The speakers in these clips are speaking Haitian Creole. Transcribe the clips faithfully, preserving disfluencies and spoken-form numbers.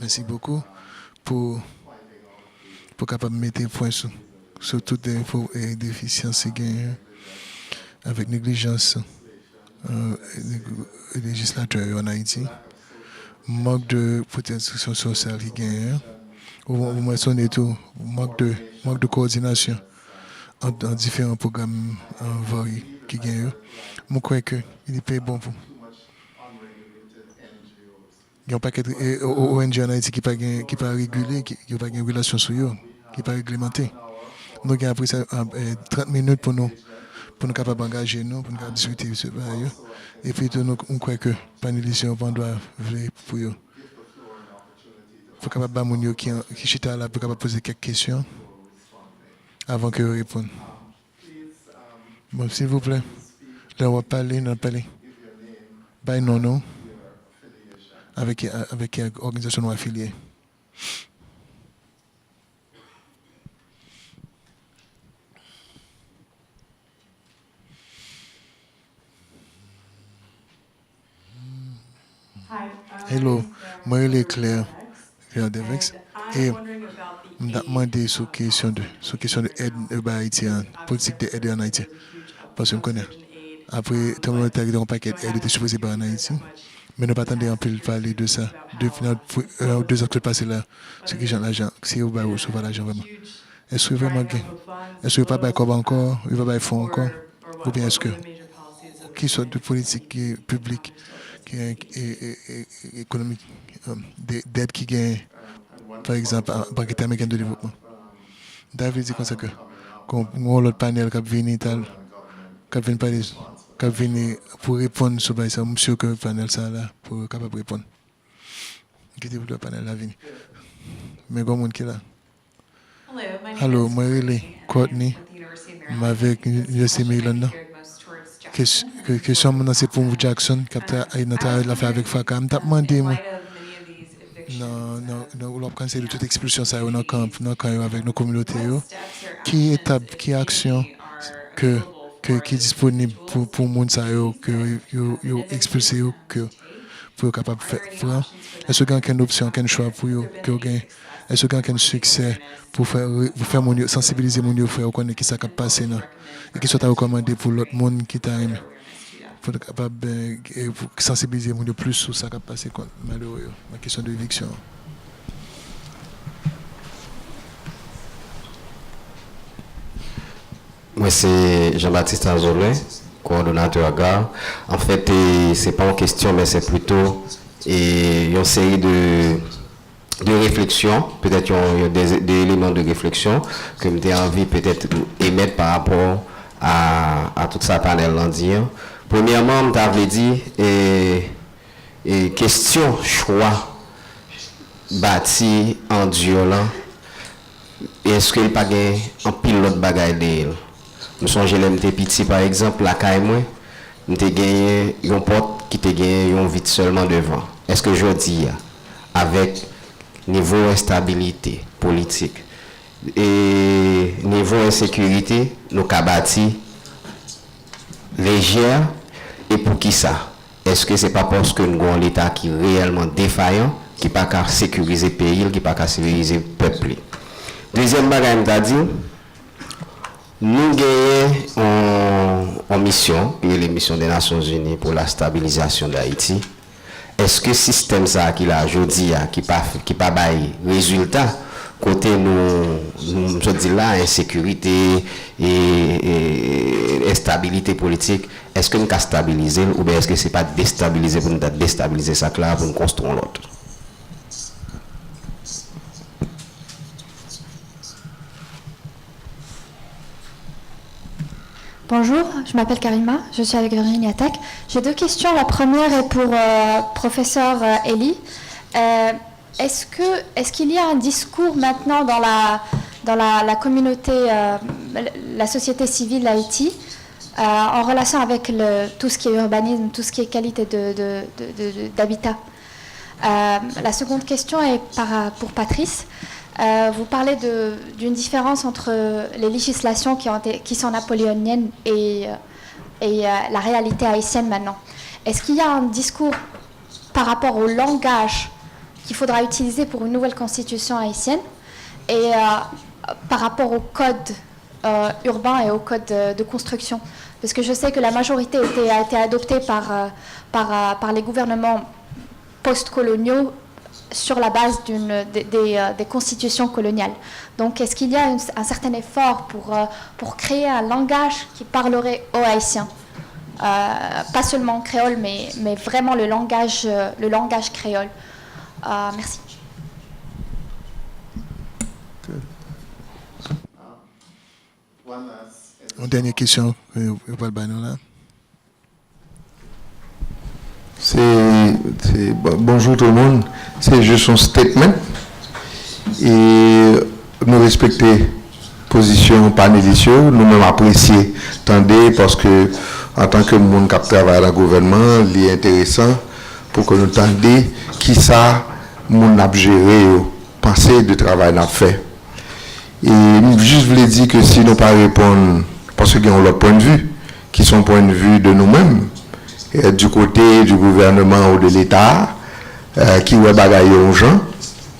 Mèsi bokou pou, pou kapab mete pwen sou, sou tout defo e defisyans ki genyen avèk neglijans, euh, lejislatè yo ann Ayiti, mank de pwoteksyon sosyal ki genyen, ou, ou mansyone tou, mank de, mank de kowòdinasyon ant, ant diferan pwogram, euh, varye ki genyen yo. Mwen kwè ke li pi bon pou gen yon pakèt, e, o-, o-, O N G ann Ayiti ki pa gen, ki pa regile, ki, ki pa gen relasyon sou yo, ki pa reglemante. Nou gen apre sa, a, e, trant minit pou nou, pou nou kapab angaje nou, pou nou kapab diskite sou bagay yo. Epi tou, nou, nou kwè ke panelis yo, pa dwa vle pou yo. Pou kapab ba moun yo ki, ki chita la, pou kapab poze kèk kesyon avan ke yo reponn. Bon, silvouplè, lè w ap pale, n ap pale, bay non nou, avèk, avèk òganizasyon nou afilye. Hello, mwen rele Claire, Claire Devex, e m t ap mande sou kesyon de, sou kesyon de èd yo bay Ayiti an, politik de èd yo ann Ayiti. Paske m konnen, apre tranblemanntè, gen yon pakèt èd yo te sipoze bay ann Ayiti, men nou pa tande anpil pale de sa. Depi nan, euh, de zan k sot pase la, se ki jan lajan, si yo bay resevwa lajan vrèman. Èske yo vrèman gen, èske yo pa bay kòb ankò, yo pa bay fon ankò, oubyen èske, ki sòt de politik ki piblik, ki, e, e, e, e, ekonomik, um, de, dèd ki genyen, pa egzanp, a, Bank Entèamerikèn de Devlopman? David di konsa ke, kon, gon lòt panèl k ap vini, tal, k ap vin pale, k ap vini pou reponn sou bagay sa, m si ke panèl sa la pou kapab reponn. Kite pou lòt panèl la vini. Men gon moun ki la. Alo, mwen rele Courtney. M avèk Inivèsite Maryland nan. Kes-, ke-, kesyon mwen nan se pou Jackson, k ap tra-, nan travay l ap fè avèk FACA. M t ap mande mwen, nan, nan, nan, lè w ap kanse de tout ekspilsyon sa yo nan kan, nan kan yo avèk nan kominote yo, ki etap, ki aksyon ke, ke, ki disponib pou, pou moun sa yo, ke yo, yo ekspilse yo, ke pou yo kapab fè, pran? Èske gen okenn opsyon, okenn chwa pou yo, ke yo gen? Èske gen okenn siksè pou fè, pou fè moun yo, sansibilize moun yo, fè yo konnen kisa k ap pase nan, e kisa w ta rekòmande pou lòt moun ki ta renmen, pou nou kapab, eh, eh, pou sansibilize moun yo plis sou sa k ap pase kont malere yo nan kesyon de eviksyon an? Mwen se Jean-Baptiste Azolin, kowòdonatè GARR. Anfèt, e, se pa yon kesyon, men se plito, e, yon seri de, de refleksyon, petèt yon, yon de, de eleman de refleksyon ke m te anvi petèt emèt pa rapò a, a tout sa panèl lan di an. Premyèman, m ta vle di, e, e, kesyon chwa bati an dur lan, èske l pa gen anpil lòt bagay dèyè l? M sonje lè m te piti, pa egzanp, lakay mwen, m te genyen yon pòt ki te genyen yon vit sèlman devan. Èske jodi a, avèk nivo enstabilite politik e nivo ensekirite, nou ka bati lejè, e poukisa? Èske se pa paske n gon yon Leta ki reyèlman defayan, ki pa ka sekirize peyi l, ki pa ka sekirize pèp li? Dezyèm bagay m ta di, nou genyen yon, yon misyon ki rele Mission des Nations Unies pour la stabilisation d'Haïti. Èske sistèm sa a ki la jodi a, ki pa, ki pa bay rezilta, kote nou, nou, m sot di l la, ensekirite, e, e, enstabilite politik, èske n ka stabilize l, oubyen èske se pa destabilize pou n ta destabilize sa k la pou n konstwi yon lòt? Bonjour, je m'appelle Karima, je suis avec Virginie Attack. J'ai deux questions. La première est pour euh, professeur euh, Elie. Euh, est-ce que, est-ce qu'il y a un discours maintenant dans la, dans la, la communauté, euh, la société civile d'Haïti, euh, en relation avec le, tout ce qui est urbanisme, tout ce qui est qualité de, de, de, de, d'habitat? Euh, la seconde question est par, pour Patrice. Euh, vous parlez de, d'une différence entre les législations qui, ont été, qui sont napoléoniennes et, euh, et euh, la réalité haïtienne maintenant. Est-ce qu'il y a un discours par rapport au langage qu'il faudra utiliser pour une nouvelle constitution haïtienne et euh, par rapport au code euh, urbain et au code de, de construction. Parce que je sais que la majorité était, a été adoptée par, euh, par, euh, par les gouvernements post-coloniaux sur la base d'une, des, des, euh, des constitutions coloniales. Donc, est-ce qu'il y a une, un certain effort pour, euh, pour créer un langage qui parlerait aux Haïtiens? Euh, pas seulement en créole, mais, mais vraiment le langage, euh, le langage créole. Euh, merci. Yon dènye kesyon ke yo pral bay nou la. Se, se, bon, bonjou tout moun. Se jis yon statement. E nou respekte pozisyon panelis yo. Nou menm apresye tande, paske antanke moun k ap travay nan gouvènman, li enteresan pou ke nou tande kisa moun n ap jere yo panse de travay n ap fè. E m jis vle di ke si nou pa reponn, paske gen yon lòt pwennvi, ki se yon pwennvi de nou menm, e, du kote du gouvèneman ou de Leta, e, ki wè bagay yo yon jan,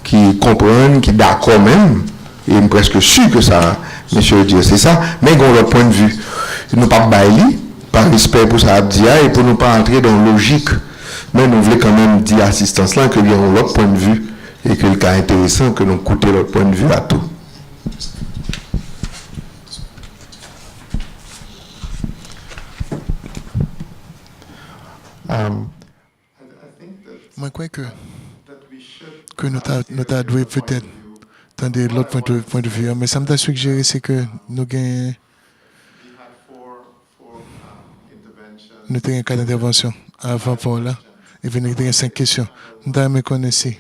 ki konprann, ki dakò menm, e m prèske si ke sa mesye yo di yo se sa, men gen yon lòt pwennvi. Nou p ap bay li, pa respè pou sa y ap di a, e pou nou pa antre dan yon lojik, men nou vle kanmenm di asistans lan ke gen yon lòt pwennvi e ke l ka enteresan ke nou koute lòt pwennvi a tou. Mwen kwè ke, ke nou ta, nou ta dwe petèt tande lòt pwennvi an, men sa m ta sigjere se ke nou gen, nou te gen kat entèvansyon avan pawòl la, epi nou te gen senk kesyon. M ta renmen konnen si,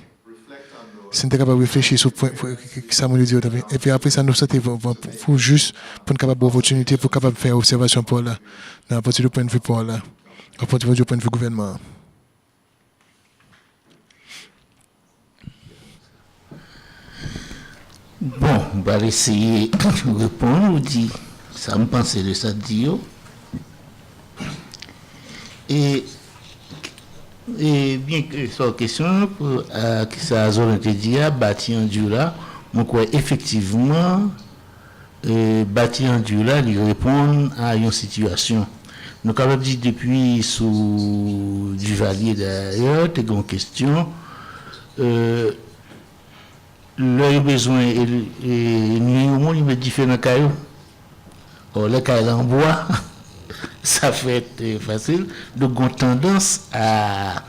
si n te kapab reflechi sou pwen, pwen, sa moun yo di yo t ap, epi apre sa nou sante pou, pou, pou jis pou n kapab gen opòtinite pou kapab fè obsèvasyon pawòl la, nan apati de pwennvi pawòl la, apati de pwennvi gouvènman an. Bon, m pral eseye reponn ou di sa m panse de sa di yo. E, e byen ke sa w kesyon, ki sa Zolan te di a, bati an di la, mwen kwè efektivman, bati an di la, li reponn a yon sitiyasyon. Nou kapab di depi sou Duvalier dayè, te gen yon kesyon, lè yo bezwen nwi yon moun, yo met dife nan kay ou. Ò, lè kay la an bwa, sa fèt fasil. Donk, gen yon tandans a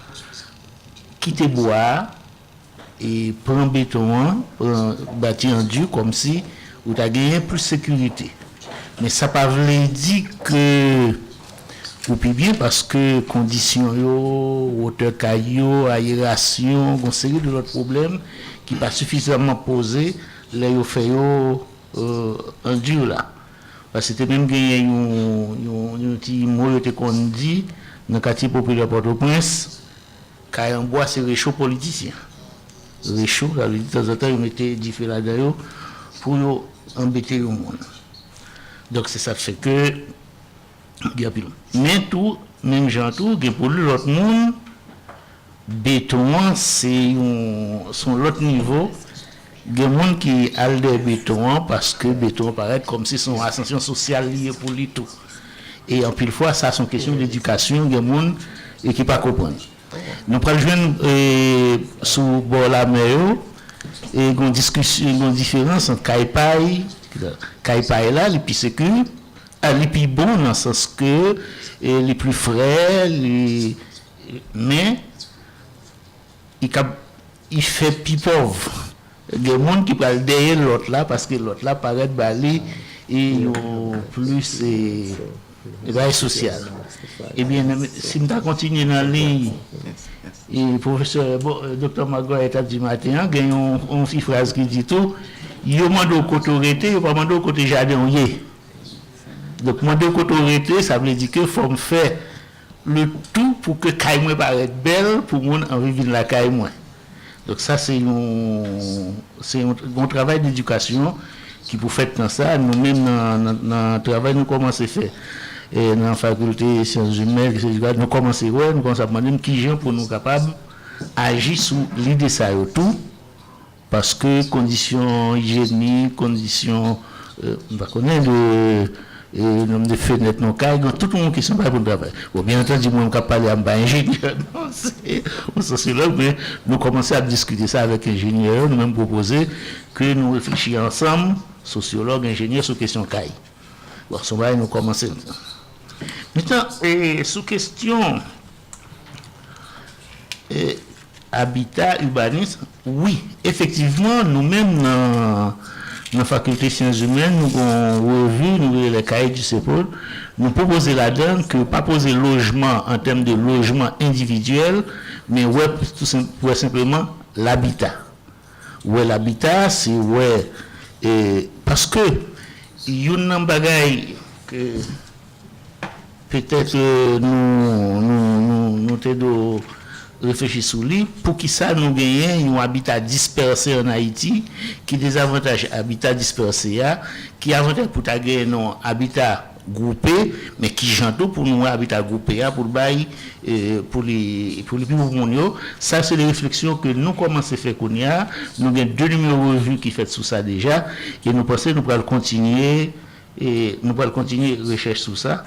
kite bwa a e pran beton an, pran bati an di kòmsi ou ta genyen plis sekirite. Men sa pa vle di ke ou pi byen paske kondisyon yo, wotè kay yo, ayerasyon, gon seri de lòt pwoblèm ki pa sifizaman poze lè yo fè yo an di la. Paske te menm genyen yon, yon, yon ti mo yo te konn di nan katye popilè Pòtoprens, kay an bwa se recho politisyen. Recho, sa vle di tanzantan yo mete dife ladan yo pou yo anbete yon moun. Donk se sa k fè ke gen anpil. Men tou, menm jan tou, gen pou lòt moun, beton an se yon, se yon lòt nivo. Gen moun ki al dèyè beton an paske beton an parèt kòmsi se yon asansyon sosyal li ye pou li tou. E anpil fwa, sa se yon kesyon ledikasyon, gen moun e ki pa konprann. Nou pral jwenn e, sou bò lamè yo, e gen yon diskisyon, gen yon diferans ant kay pay, kay pay la, li pi seki, a, li pi bon nan sans ke e, li pli fre, li, men, li kab, li fè pi pòv. Gen moun ki pral dèyè lòt la paske lòt la parèt ba li e yon plis e, e bagay sosyal. Ebyen, si m ta kontinye nan liy e pwofesè, bon, doktè Margolyes t ap di maten an, gen yon, yon ti fraz ki di tou, yo mande w kote w rete, yo pa mande w kote jaden w ye. Donk, mande w kote w rete, sa vle di ke fò m fè le tou pou ke kay mwen parèt bèl, pou moun anvi vin lakay mwen. Donk, sa se yon, se yon, yon travay ledikasyon ki pou fèt nan sa. Nou menm, nan, nan, nan travay nou kòmanse fè e, nan fakilte syans imèn, etsetera, nou kòmanse wè, nou kòmanse ap mande n kijan pou nou kapab aji sou lide sa yo tou, paske kondisyon ijyenik, kondisyon, euh, m pa konnen, de, euh, nonm de fenèt nan kay, gen tout yon kesyon pa pou n travay. Bon, byen antandi, mwen, m k ap pale a, m pa enjenyè, non, se yon sosyològ, men nou kòmanse ap diskite sa avèk enjenyè yo, nou menm pwopoze ke nou reflechi ansanm, sosyològ, enjenyè, sou kesyon kay. Bon, se yon bagay nou kòmanse. Mentnan, e, sou kesyon, e, abita, ibanis, wi, efektivman, nou menm nan, nan Fakilte Syans Imèn, nou gen yon revi, nou rele Les Cahiers du CEPOL, nou pwopoze ladan ke pa poze lojman an tèm de lojman endividyèl, men wè tou senp-, wè senpleman labita. Wè labita, se wè, e, paske youn nan bagay ke petèt, e, nou, nou, nou, nou te dwe reflechi sou li, poukisa nou genyen yon abita dispèse ann Ayiti, ki dezavantaj abita dispèse a, ki avantaj pou ta genyen yon abita gwoupe, men ki jan tou pou nou wè abita gwoupe a, pou l bay, e, pou li, pou li pi pou moun yo. Sa se de refleksyon ke nou kòmanse fè kounye a. Nou gen de nimewo revi ki fèt sou sa deja, e nou panse nou pral kontinye, e nou pral kontinye rechèch sou sa.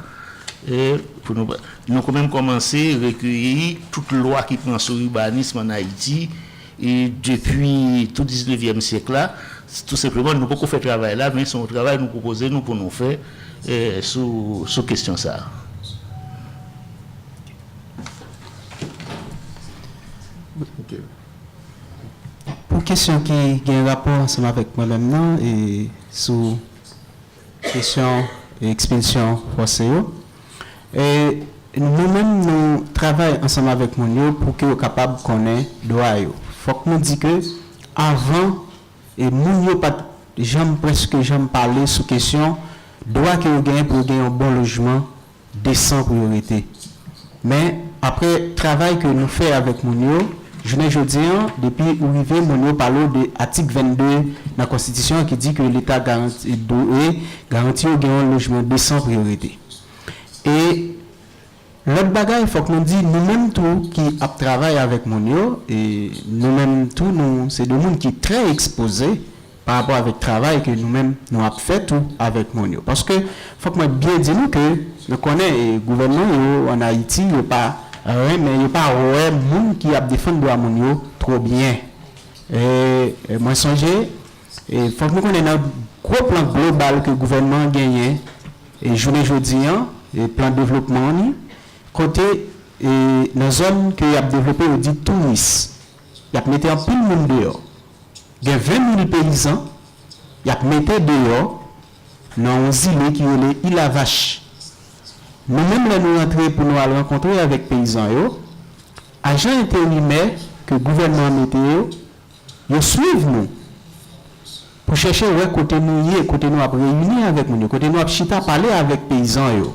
E pou nou, nou kanmenm kòmanse rekiyi tout lwa ki pran sou ibanism ann Ayiti, e depi tout diznevyèm syèk la, tou senpleman, nou poko fè travay la, men se yon travay nou pwopoze nou pou nou fè, e, sou, sou kesyon sa a. Ok. Pou kesyon ki gen rapò ansanm avèk mwen menm nan, e sou kesyon ekspilsyon fòse yo, e nou menm, nou travay ansanm avèk moun yo pou ke yo kapab konnen dwa yo. Fòk nou di ke avan, e moun yo pa t janm, prèske janm pale sou kesyon dwa ke yo genyen pou yo gen yon bon lojman desan pou yo rete. Men, apre travay ke nou fè avèk moun yo, jounen jodi a, depi ou rive, moun yo pale w de atik vennde nan Konstitisyon an ki di ke Leta garanti, dwe garanti yo gen yon lojman desan pou yo rete. E lòt bagay, fòk nou di, nou menm tou ki ap travay avèk moun yo, e nou menm tou, nou se de moun ki trè ekspoze pa rapò avèk travay ke nou menm nou ap fè tou avèk moun yo. Paske, fòk mwen byen di nou ke nou konnen, e, gouvènman yo ann Ayiti, yo pa renmen, yo pa wè moun ki ap defann dwa moun yo twò byen. E, e mwen sonje, e, fòk nou konnen nan gwo plan global ke gouvènman an genyen, e, jounen jodi a, e, plan devlopman an ni, kote, e, nan zòn ke y ap devlope, yo di touris. Y ap mete anpil moun deyò. Gen ven mil peyizan y ap mete deyò nan yon zile ki rele Ilavach. Nou menm, lè nou rantre pou nou al rankontre avèk peyizan yo, ajan enterimè ke gouvènman an mete yo, yo swiv nou pou chèche wè kote nou ye, kote nou ap reyini avèk moun yo, kote nou ap chita pale avèk peyizan yo.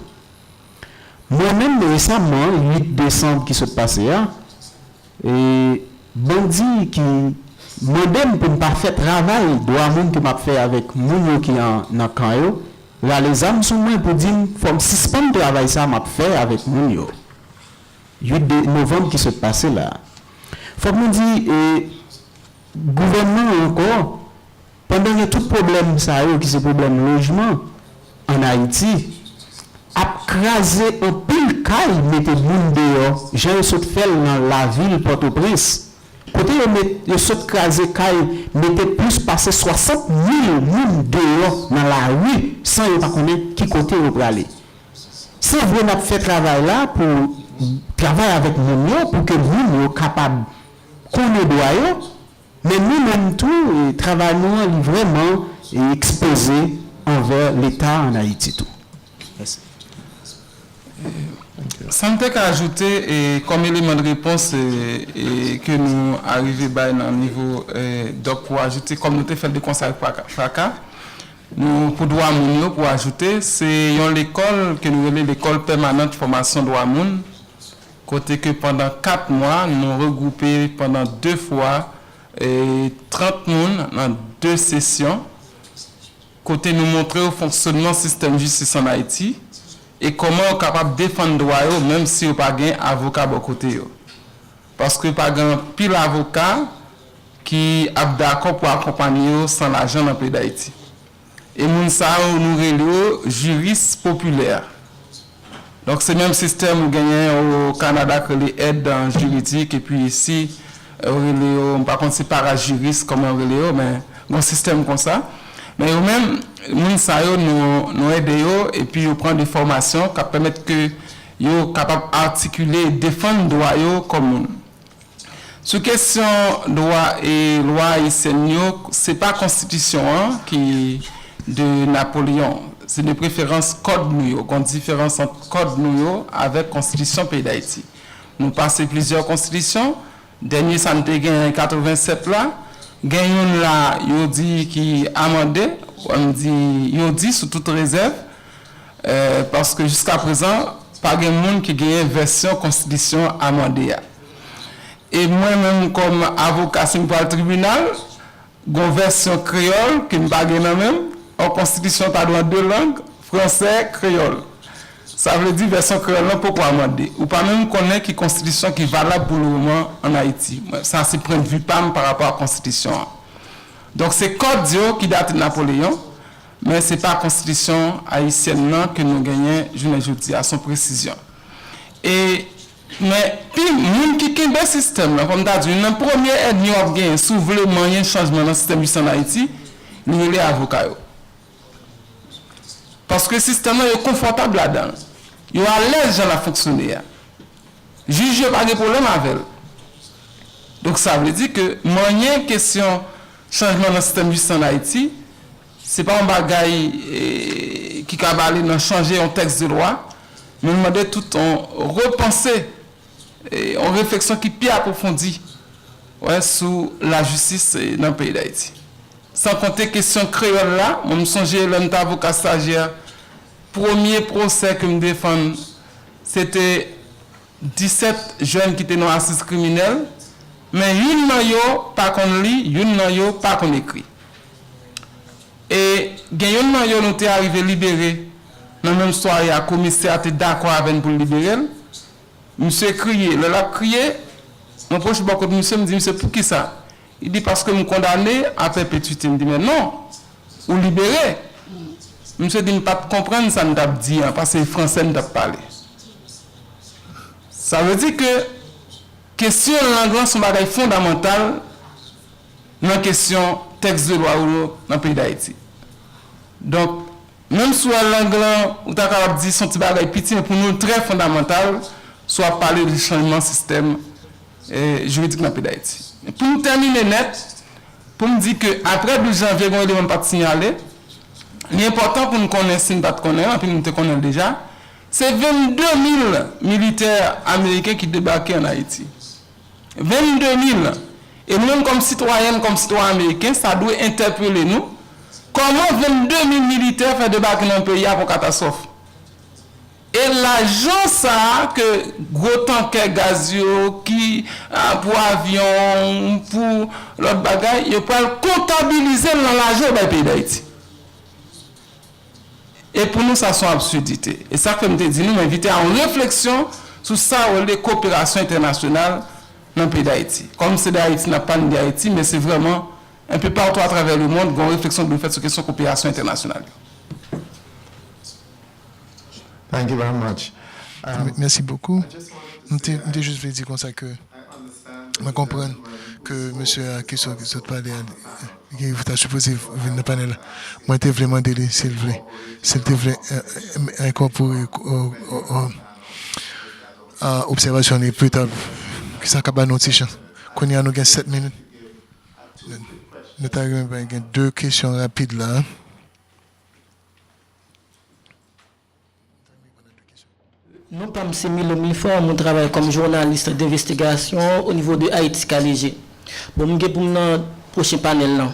Mwen menm, resaman, uit desanm ki sot pase a, e bandi ki mande m pou m pa fè travay dwa moun ke m ap fè avèk moun yo ki an, nan kan yo, rale zam sou mwen pou di m fò m sispann travay sa m ap fè avèk moun yo. Uit de, novanm ki sot pase la. Fòk nou di, e, gouvènman an ankò, pandan gen tout pwoblèm sa yo ki se pwoblèm lojman ann Ayiti, ap kraze anpil kay, mete moun deyò, jan yo sot fè l nan lavil Pòtoprens, kote yo met, yo sot kraze kay, mete plis pase swasant mil moun deyò nan lari san yo pa konnen ki kote yo prale. Se vre n ap fè travay la pou travay avèk moun yo, pou ke moun yo kapab konnen dwa yo, men nou menm tou, e, travay nou an, li vrèman, e, ekspoze anvè Leta ann Ayiti tou. Mèsi. Sa m te ka ajoute, e, kòm eleman de repons, e, e, ke nou arive bay nan nivo, e, dòk pou ajoute, kòm nou te fè l de konsa avèk Fraka, Fraka, nou, pou dwa moun yo, pou ajoute, se yon lekòl ke nou rele lekòl pèmanant fòmasyon dwa moun, kote ke pandan kat mwa, nou regwoupe pandan de fwa, e, trant moun nan de sesyon, kote nou montre yo fonksyònman sistèm jistis ann Ayiti e kòman yo kapab defann dwa yo, menm si yo pa gen avoka bò kote yo. Paske pa gen anpil avoka ki ap dakò pou akonpanye yo san lajan nan peyi Dayiti. E moun sa yo, nou rele yo jiris popilè. Donk, se menm sistèm ou genyen o Kanada k rele èd jiridik, epi isi, yo rele yo, m pa konn si parajiris, kòman yo rele yo, men gon sistèm konsa. Men yo menm, moun sa yo, nou, nou ede yo, epi yo pran de fòmasyon k ap pèmèt ke yo kapab atikile e defann dwa yo kòm moun. Sou kesyon dwa e lwa ayisyèn yo, se pa konstitisyon an ki de Napoleon, se de preferans kòd nou yo, gon diferans ant kòd nou yo avèk konstitisyon peyi Dayiti. Nou pase plizyè konstitisyon, dènye sa n te gen an katrevennsèt la, gen youn la yo di ki amande, m di yo di sou tout rezèv, paske jiska prezan, pa gen moun ki genyen vèsyon konstitisyon amande a. E mwen menm kòm avoka, si m pral tribinal, gon vèsyon kreyòl ke m pa gen nan men m, yon konstitisyon ta dwe an de lang, fransè, kreyòl. Sa vle di vèsyon kreyòl lan poko amande. Ou pa menm konnen ki konstitisyon ki valab pou lemoman ann Ayiti. Mwen, sa se pwennvi pa m pa rapò a konstitisyon an. Donk se kòd yo ki date de Napoleon, men se pa konstitisyon ayisyèn nan ke nou genyen jounen jodi a, se yon presizyon. E, men, pi moun ki kenbe sistèm nan, kòm m ta di, youn nan premye ènmi w ap genyen si w vle manyen chanjman nan sistèm jistis ann Ayiti, li rele avoka yo. Paske sistèm nan, yo konfòtab ladan l. Yo alèz jan l ap fonksyone a. Jij yo pa gen pwoblèm avè l. Donk, sa vle di ke manyen kesyon chanjman nan sistèm jistis ann Ayiti, se pa yon bagay, e, ki ka bale nan chanje yon tèks de lwa, men l mande tout yon repanse, e, yon refleksyon ki pi apwofondi, wè, sou lajistis, e, nan peyi Dayiti. San konte kesyon kreyòl la, mwen m sonje lè m t avoka estajyè, premye pwosè ke m defann, se te disèt jèn ki te nan asiz kriminèl, men youn nan yo pa konn li, youn nan yo pa konn ekri. E gen youn nan yo nou te arive libere nan menm sware a, komisè a te dakò avè n pou l libere l. Misye kriye. Lè l ap kriye, mwen pwoche bò kot misye, m di, "Misye, poukisa?" Li di, "Paske m kondane a pèpetwite." M di, "Men non, ou libere." Misye di m pa t konprann sa n t ap di an, paske se fransè n t ap pale. Sa vle di ke kesyon lang lan se yon bagay fondamantal nan kesyon tèks de lwa yo nan peyi Dayiti. Donk, menm si w wè lang lan, ou ta kapab di se yon ti bagay piti, men pou nou l trè fondamantal, si w ap pale de chanjman sistèm, e, jiridik nan peyi Dayiti. Pou m tèmine nèt, pou m di ke apre douz janvye, gen yon eleman m pa t siyale, li enpòtan pou n konnen, si n pa t konnen l, anpil moun te konnen l deja, se vennde mil militè ameriken ki debake ann Ayiti. Vennde mil. E nou menm kòm sitwayèn, kòm sitwayen ameriken, sa dwe entèpele nou. Kòman vennde mil militè fè debake nan yon peyi a pou katastwòf? E lajan sa a ke gwo tankè gaz yo, ki, a, pou avyon, pou lòt bagay, yo pral kontabilize l nan lajan yo bay peyi Dayiti. E pou nou, sa se yon absidite. E sa k fè m te di nou, m envite a yon refleksyon sou sa yo rele koperasyon entènasyonal nan peyi Dayiti. Kòm se de Ayiti n ap pale, n de Ayiti, men se vrèman, enpe patou atravè lemonn, gen yon refleksyon ki dwe fèt sou kesyon koperasyon entènasyonal yo. Thank you very much. Um, Mèsi bokou. M te, m te jis vle di konsa ke mwen konprann ke mesye a ki sot, ki sot pale a, ki ta sipoze vin nan panèl la. Mwen te vle mande li si l vle, si l te vle enkòpore obsèvasyon li pita, ki sa ka ba nou ti chans. Kounye a nou gen sèt minit. Nou ta renmen gen de kesyon rapid la. Non pa m se Milo Milfort, mwen travay kòm jounalis denvestigasyon o nivo de Ayiti ka leje. Bon, m gen pou m nan pwochen panèl lan.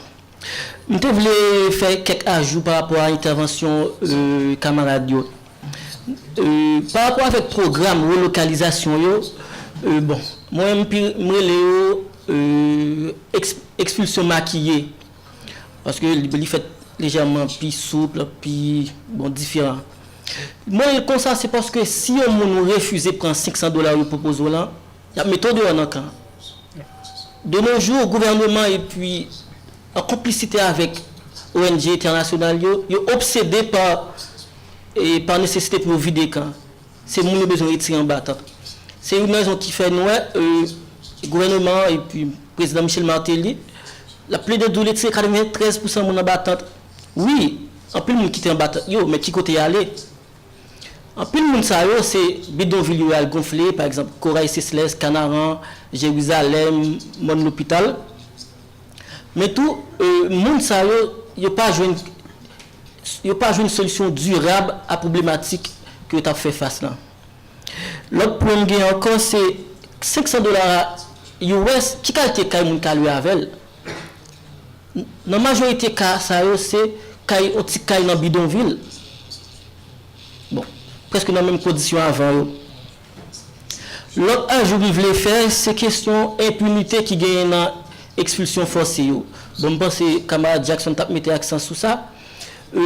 M te vle fè kèk ajou pa rapò a entèvansyon kamarad yo. Pa rapò avèk pwogram relokalizasyon yo, bon, mwen m rele yo ekspilsyon makiye. Paske li fèt lejèman pi soup, pi, bon, diferan. Mwen, konsa, se paske si yon moun ou refize pran senk san dola yo pwopoze w lan, Y ap mete w deyò nan kan. De nos jours, gouvènman epi an konplisite avèk O N G entènasyonal yo, yo obsede pa, e, pa nesesite pou yo vide kan. Se moun yo bezwen retire anba tant. Se youn nan rezon ki fè n wè, e, gouvènman an epi prezidan Michel Martelly, l ap plede di w retire katreventrèz pousan moun anba tant. Wi, anpil moun kite anba tant yo, men ki kote y ale? Anpil moun sa yo, se bidonvil yo y al gonfle, pa egzanp, Corail Seychelles, Kanaran, Jerizalèm, Mòn Lopital. Men tou, e, moun sa yo, yo pa jwenn, yo pa jwenn solisyon dirab a pwoblematik ke yo t ap fè fas lan. Lòt pwen m gen ankò, se senk san dola U S, ki kalite kay moun ka lwe avè l? Nan majorite ka sa yo, se kay, yon ti kay nan bidonvil. Bon, prèske nan menm kondisyon avan yo. Lòt ajou m vle fè, se kesyon enpinite ki genyen nan ekspilsyon fòse yo. Bon, m panse kamarad Jackson t ap mete aksan sou sa. E,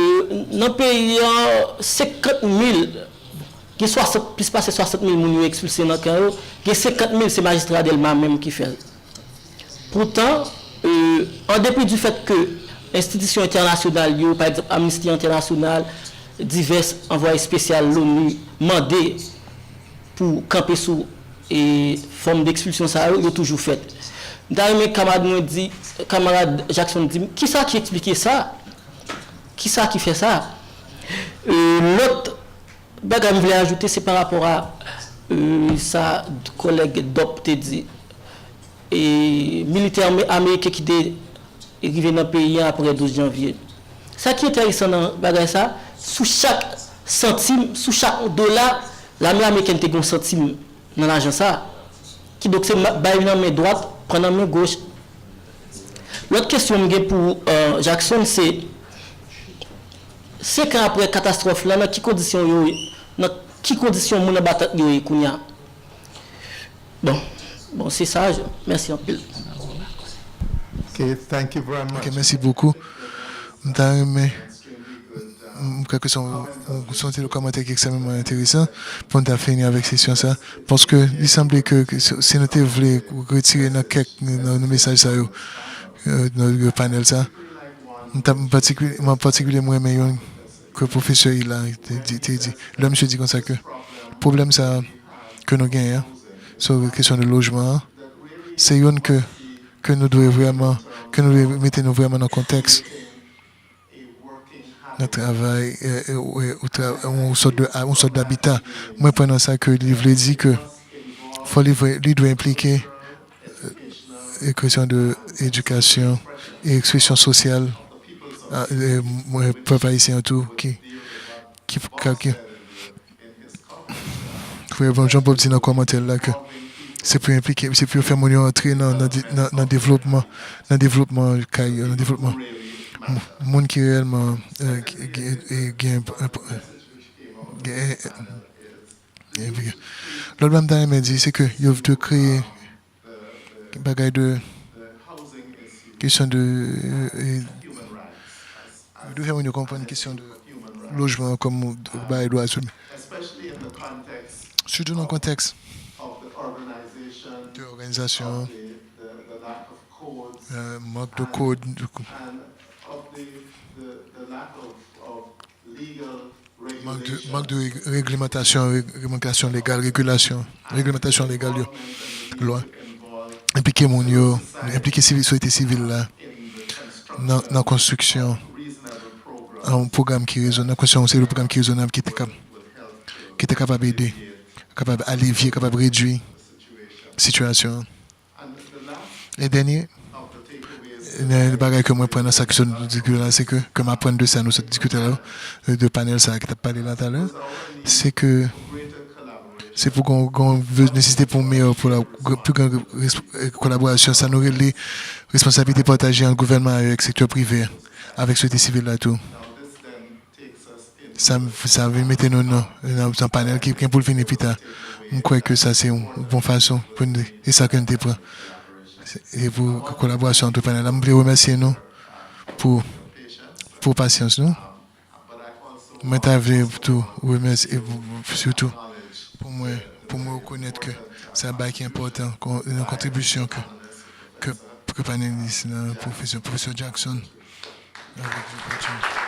nan peyi an, senkant mil, gen swasant, plis pase swasant mil moun yo ekspilse nan kan yo, gen senkant mil se majistra Dèlma menm ki fè l. Poutan, e, an depi di fèt ke enstitisyon entènasyonal yo, pa egzanp, Amnesty International, divès anvwaye espesyal l'ONU mande pou kanpe sou, e, fòm dekspilsyon sa yo, yo toujou fèt. M ta renmen kamarad mwen di, kamarad Jackson di m, kisa ki eksplike sa? Kisa ki fè sa? E, lòt bagay m vle ajoute, se pa rapò a, e, sa kòlèg Dòp te di. E, militè ame-, ameriken ki te rive nan peyi an apre douz janvye. Sa ki enteresan nan bagay sa, sou chak santim, sou chak dola, lame amerikèn te gen yon santim nan lajan sa, kidonk se ma-, bay nan men dwat, pran nan men goch. Lòt kesyon m gen pou, e, Jackson, se, senk an apre katastwòf lan, nan ki kondisyon yo, nan ki kondisyon moun anba tant yo ye kounye a? Bon, bon, se sa, mèsi anpil. Okay, thank you very much. Ok, mèsi bokou. M ta renmen, m kwè ke se yon, yon, se yon ti kòmantè ki ekstrèmeman enteresan pou n ta fini avèk sesyon sa. Paske li sanble ke, ke si, si nou te vle retire nan kèk nan, nan mesaj sa yo, e, nan, nan panèl sa, m ta, m patikil-, mwen an patikilye, mwen renmen youn ke pwofesè Hila te di, te di. Lè misye di konsa ke pwoblèm sa ke nou genyen, sou kesyon de lojman an, se youn ke, ke nou dwe vrèman, ke nou dwe mete nou vrèman nan kontèks. Nan travay, e, e, e, ou tra-, yon sòt de, yon sòt d'abita. Mwen pran nan sa ke li vle di ke fò li vre, li dwe enplike, e, kesyon de edikasyon e ekspresyon sosyal, a, e, mwen, pèp ayisyen an tou, ki, ki, ki, ki, Frè Jean Paul di nan kòmantè l la ke se pou yo enplike, se pou yo fè moun yo antre nan, nan, nan, nan devlopman, nan devlopman kay yo, nan devlopman moun ki reyèlman, e, ki, ki, e, gen, e, gen, e, e, lòt bagay m ta renmen di, se ke yo dwe kreye bagay de kesyon de, e, e, yo dwe fè moun yo konprann kesyon de lojman kòm bagay dwa imen. Sitou nan kontèks de òganizasyon, e, mank de kòd, mank de, mank de reg-, reglemantasyon, reg-, reglemantasyon legal, regilasyon, reglemantasyon legal yo, lwa, enplike moun yo, enplike sivil, sosyete sivil la nan, nan konstriksyon yon pwogram ki rezonab, konstriksyon yon seri de pwogram ki rezonab ki te kab-, ki te kapab ede, kapab alivye, kapab redui sitiyasyon an. E dènye, dènye bagay ke mwen pran nan sa ki sot diskite la, se ke, ke m aprann de sa nou sot diskite la, de panèl sa ki t ap pale la talè, se ke se pou gon, gon be-, nesesite pou meyè, pou la, pi gran res-, kolaborasyon, sa nou rele responsablite pataje ant gouvènman yo avèk sektè prive, avèk sosyete sivil la tou. Sa, sa vin mete nou nan, nan, nan panèl ki gen pou l vini pita. M kwè ke sa se yon bon fason pou n, e sa ke n te pran. E pou kolaborasyon ant panèl la, m vle remèsye nou pou, pou pasyans nou. Mwen ta vle tou remèsye, e pou, sitou pou mwen, pou mwen rekonèt ke sa bagay ki enpòtan, kon- yon kontribisyon ke, ke, ke panelis nan pwofesè, pwofesè Jackson. Avèk Joe Fortune.